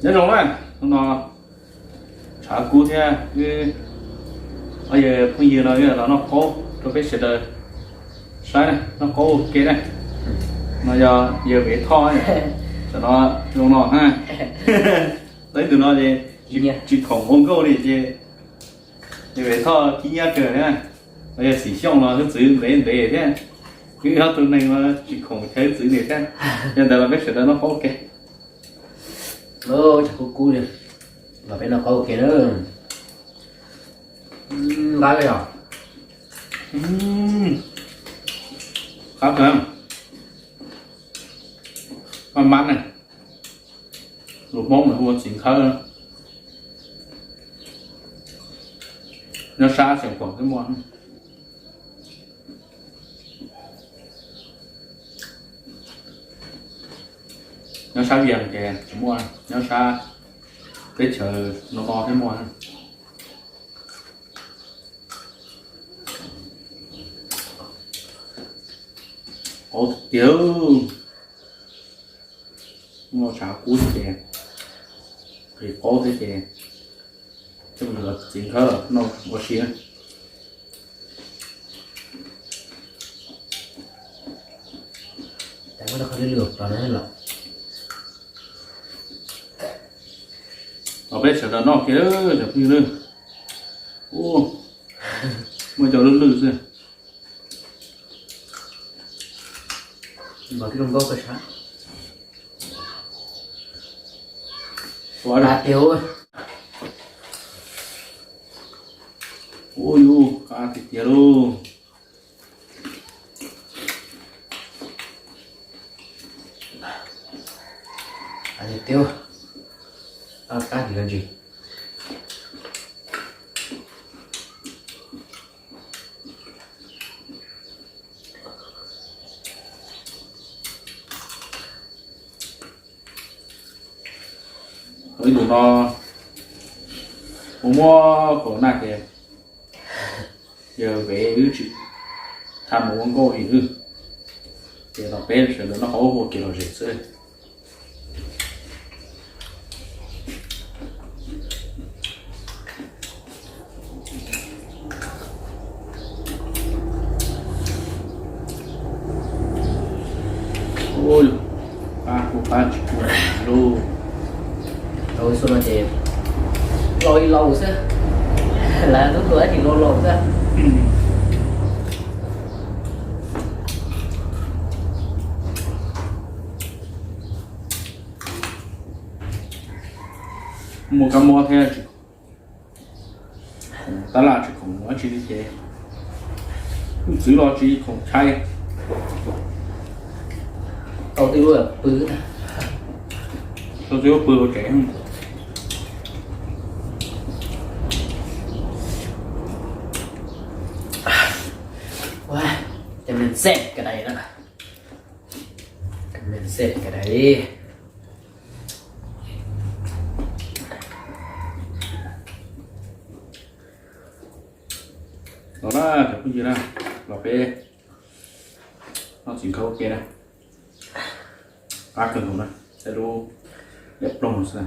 Nyob zoo na, hnub no tshav kub thiab, wb ob yawg phooj ywg no wb los noj qaub rau peb sawv daws saib na, noj qaub ua ke na. No yog yawg Vev Thoj, tam no zoo no na. Tau ib tug no ces tsis khoom ua nkauj li ces yawg Vev Thoj khib nyiab kawg thiab. No yog Xim Xyooj los hwj txwv ntev ntev thiab, wb ob tug neeg no tsis khoom chaw hwj txwv nws thiab. Yog ntawd los peb sawv daws noj qaub ua ke. Tshav kub kub li, los peb noj qaub ua ke na. Nqab yog qab kawg, maj mab ne. Lus Hmoob nws hu ua txiv nkhawb. Nyob sab Xeev Khuam twb muaj, nyob sab Vias ces tsis muaj, nyob sab teb chaws no no thiab muaj. Qaub tiag, muaj tshav kub ces, qis qaub thiab ces, coj mus txiv nkhawb los noj ua si. Los peb sawv daws noj kiag cov phooj ywg. Muaj cov lwj lwj xwb. Ua yus qab tiag tiag lauj. Tiag, qab tiag ntsis. Ib tug no ua muab kaus naj ces yawg Vev wb tsis tha mus ua nkauj li wb, ces los peb sawv daws noj qaub ua ke lom zem xwb. Ua, qab kuj qab tsis kuj lauj. Tau ib xuab no ces laus li laus xwb, lawv tub tuaj tsis laus laus xwb. Muaj kab mob thiab tsis khoom tab laj tsis khoom dab tsi li ces, wb txwv los tsis khoom chaw. Tau twb pw, tau twb pw ua tsev. Cov me xej ka dais na, me xej ka dais. Los na cov phooj ywg na, los peb noj txiv nkhawb ua ke na. Qab kawg nkaus na, tej lub liab ploog xwb na.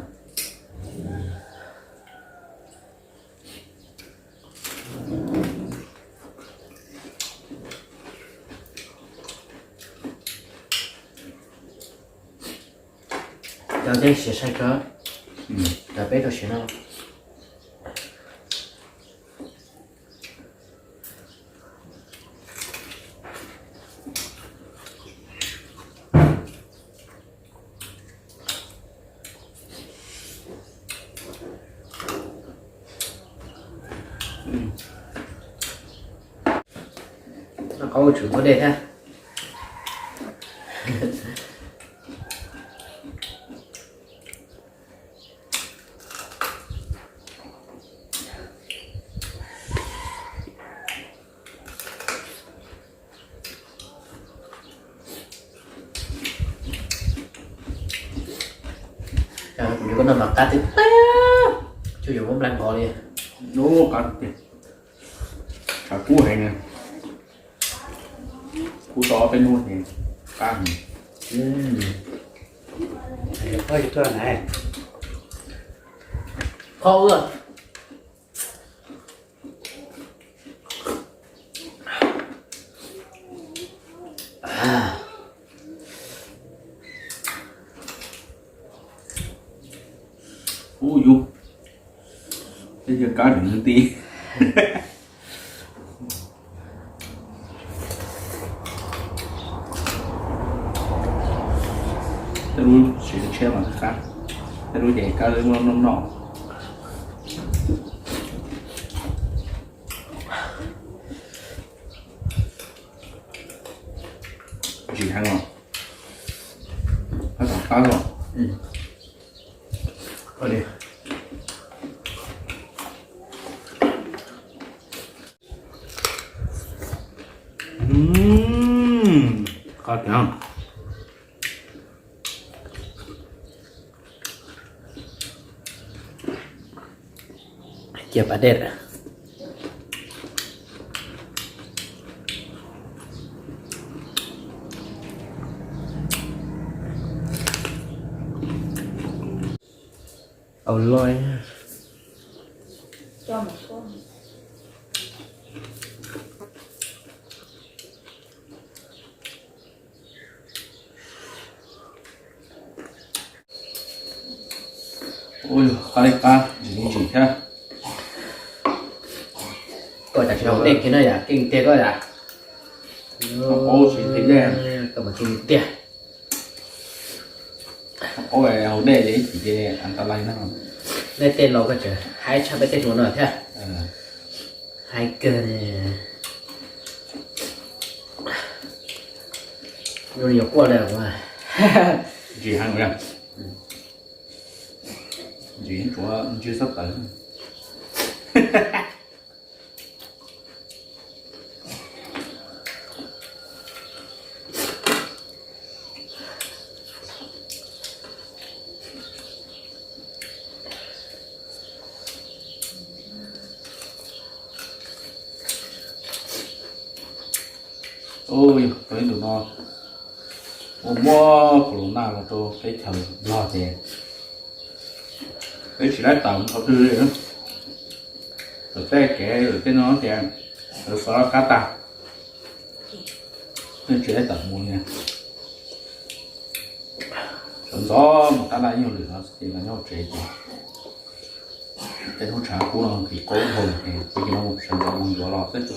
Cov tej siav saib kawg, cov peb tau siav no. Noj qaub tsum muab dej thiab. Kuv yuav koj noj mas qab tiag tiag, tsuas yuav muab nplai nqos li. Ub, qab tiag, tshav kub heev na. Kub tau ob peb hnub ces qab heev. Koj yuav tuaj na. Qhov ua. Ub yus, tej yog kab tseem nti. Tej lub tsis tshiab mas qab, tej lub ces kab muaj noj noj. Ntsim heev os. Qab tom qab os. Qab tiag. Cia pas dej. Au loj. Ua yog qab li qab ntsim ntsim thiab. Koj cas tsis haus dej kiag na yom, keej tiag koj yom. Koj mas keej tiag. Haus dej ces ib chim ces an ta lais na. Neb tej laus koj tseem haib tshaj peb tej hluas no thiab. Haib kawg li. Yuav quaj li. Ntsim heev, ntsim tsuav ntswg xab tawv. Ua yog tau ib ntus no ua muab corona los rau teb chaws Nplog ces peb tsis laib tawm mus qhov twg li. Lawv tej kev lawv tej no tias lawv xov qab tag, nej tsis laib tawm mus li. Sawv ntxov mus tab laj ib nyuag lwm no xwb ces los nyob tsev ces tej hnub tshav kub no kis qaub nrho ces peb cia li sawv ntxov mus ntxuav los xwb.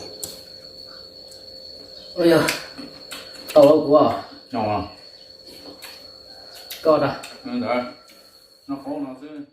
Tau kuv, koj, noj qaub no xwb.